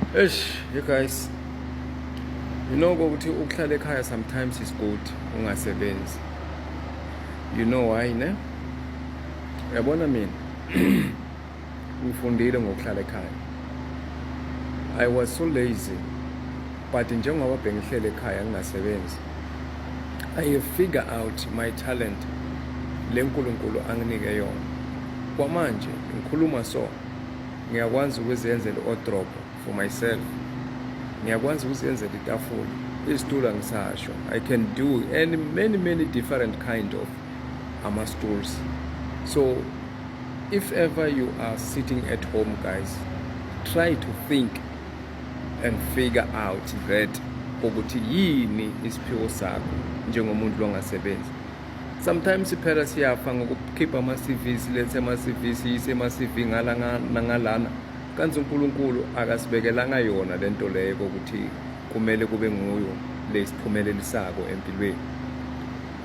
Eish, you guys. You know ukuthi ukuhlala ekhaya sometimes is good ungasebenzi. You know why, ne? Uyabona mina ngifundile ngokuhlala ekhaya. I was so lazy, but njengoba bengihlele ekhaya ngingasebenzi, I have figure out my talent leNkulunkulu anginike yona. Kwamanje ngikhuluma so ngiyakwazi ukuzenzela i-wardrobe for myself, ngiyakwazi ukuzenzela itafula, izitulo angisasho. I can do any many, many different kind of ama-stools. So if ever you are sitting at home, guys, try to think and figure out that ukuthi yini isiphiwo sakho njengomuntu longasebenzi. Sometimes phela siyafa ngokukhipha ama-CV, silethe ama-CV, siyise ama-CV ngala nangalana, kanti uNkulunkulu akasibekelanga yona lento leyo kokuthi kumele kube nguyo lesiphumelelisayo empilweni,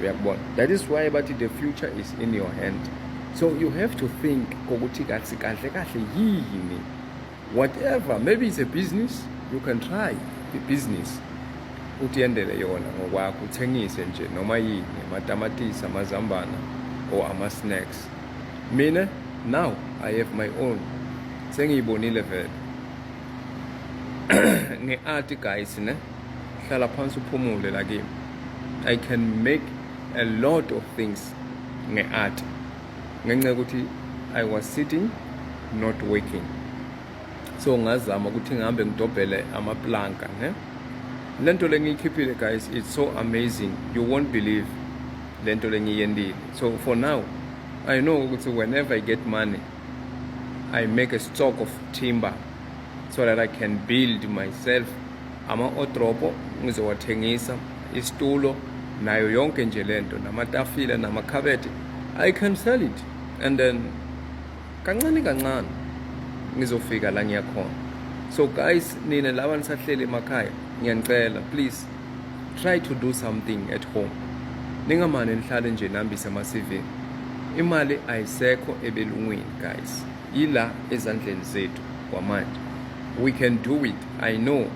uyakubona? That is why bathi the future is in your hand. So you have to think ukuthi kahle kahle kahle yini, whatever, maybe it's a business. You can try the business, utiyendele yona ngokwakho, uthengise nje noma yini, amatamatisi, amazambana or ama-snacks. Mina now I have my own, sengiyibonile vele nge-art, guys, ne? Hlala phansi uphumule la kimi. I can make a lot of things nge-art ngenxa yokuthi I was sitting, not working. So ngazama ukuthi ngihambe ngidobhele amaplanka, ne? Lento lengiyikhiphile, guys, it's so amazing, you won't believe lento lengiyendile. So for now I know ukuthi whenever I get money, I make a stock of timber so that I can build myself ama-wardrobe ngizowathengisa, isitulo nayo yonke nje lento, namatafila namakhabethe. I can sell it and then kancane kancane ngizofika la ngiyakhona. So guys, nina laba nisahleli emakhaya, ngiyanicela, please try to do something at home. Ningamane nihlale nje nihambise ama-CV. Imali ayisekho ebelungwini, guys, ila ezandleni zethu kwamanje. We can do it. I know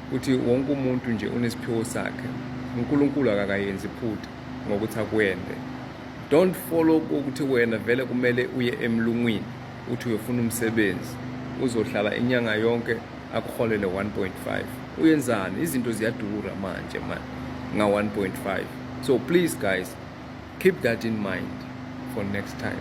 ukuthi wonke umuntu nje unesiphiwo sakhe. UNkulunkulu akakayenzi iphutha ngokuthi akwende. Don't follow ukuthi wena vele kumele uye emlungwini uthi uyofuna umsebenzi, uzohlala inyanga yonke akuholele 1.5. Uyenzani? Izinto ziyadura manje, man, nga 1.5. So please, guys, keep that in mind for next time.